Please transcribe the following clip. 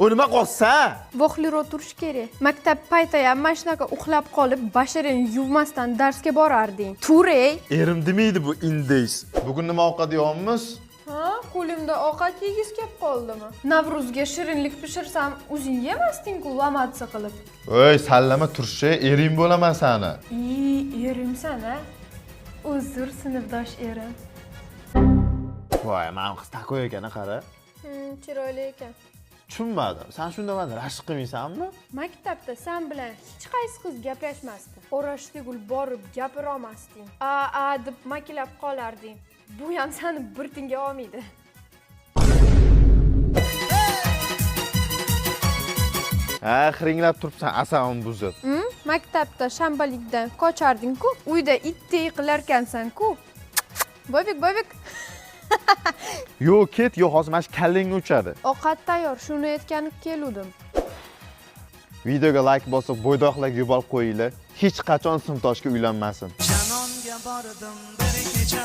O nima qilyapsan? Voqliroq turish kerak. Maktab paytayam mana shunaqa uxlab qolib, basharangni yuvmasdan darsga borarding. Tur ey. Erim demaydi bu indeys. Bugun nima ovqat yeyapmiz? Ha, qo'limda ovqat yegis kelib qoldimi? Navruzga shirinlik pishirsam, o'zing yemasding-ku lamatsa qilib. Ey, sallama turshi, ering bo'laman sani. I, erimsan a? Uzr, sinfdosh erim. Voy, mana qiz takoy ekan, qara. Chiroyli ekan. Tushunmadim. Sen shunda meni rashk qilmaysanmi? Maktabda san bilan hech qaysi qiz gaplashmasdi. O'rashligul borib gapirolmasding. A a deb makilab qolarding. Bu ham sani bir tinga olmaydi. Ha, xiringlab turibsan asabimni buzib. Maktabda shanbalikdan qocharding-ku, uyda itdek qilarkansan-ku. Bobik, Bobik. Yo, ket, yo, hozir mana shu kallangga uchadi. Ovqat tayyor, shuni aytgani keluvdim. Videoga like bosib, bo'ydoqlarga yuborib qo'yinglar. Hech qachon sinfdoshga uylanmasin. Janonga bordim bir kecha.